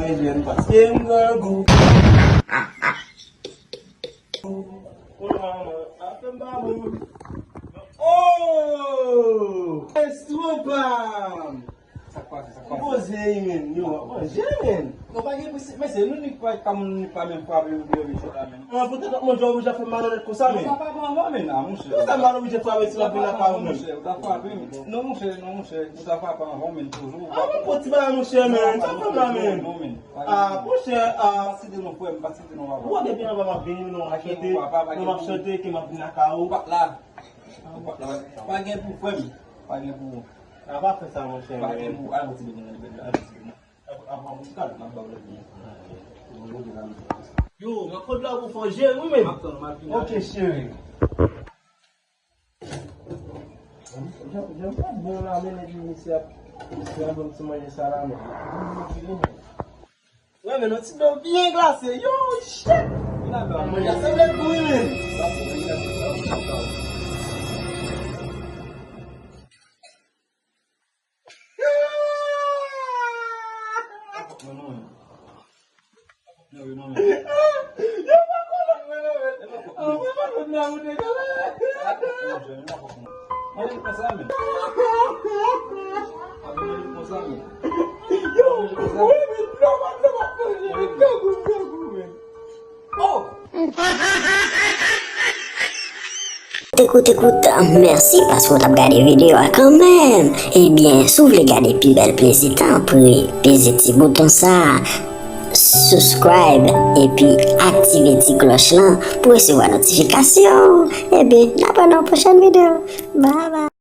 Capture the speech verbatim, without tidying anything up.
Jèn paske m grangou. Kounye a, manman ap fè m babou. Oh! Estwo pa m! Sa k pase, sa k pase? Poze, men. Yo, w ap manje, men. Non, pa gen presi, mesye, nou ni pa, pa moun, ni pa menm frape, yo, yo, yo, la, men. Ah, poutèt w ap manje, w oblije fè m malonèt konsa, men. Ou ta frape anvan, men, a, monchè. Konsa m malonèt frape si m ap vin lakay ou, men. Monchè, ou ta frape, men. Non, monchè, non, monchè, ou ta frape anvan, men, toujou. Ah, mwen pran ti bagay, monchè, men. Sa fè m la, men. Non, men. Ah, monchè, ah. Pa site non, frè m, pa site non, papa. Ou wè depi anvan m ap vini, non, m ap chante, non, m ap chante, ke m ap vin lakay ou. Ou pa t la. Ou pa t la. Pa gen pou, frè m. Pa gen pou. A pa fè sa, monchè. Pa gen pou, al fè ti bèt nan bèt la, al fè ti bèt nan. Ap, ap, ap, ap, m ap ba w lòt. Yo, mwen konn la pou fò jere, wi, men. M ap tann, m ap vin. Ok, cheri. Jan, jan pa bon la, men nèg misye ap, misye ap ban m ti manje sa la, men. Wè, men, yon ti dlo byen glase. Yo, shit! Vin avè m. Manje a sanble gou, wi, men. Koute, koute, koute, mèsi paske w t ap gade videyo a kanmenm. Ebyen, si w vle gade pi bèl plezi, tanpri, peze ti bouton sa a, subscribe, epi aktive ti klòch lan pou w resevwa notifikasyon. Ebyen, n ap wè nan yon pwochèn videyo. Bye bye.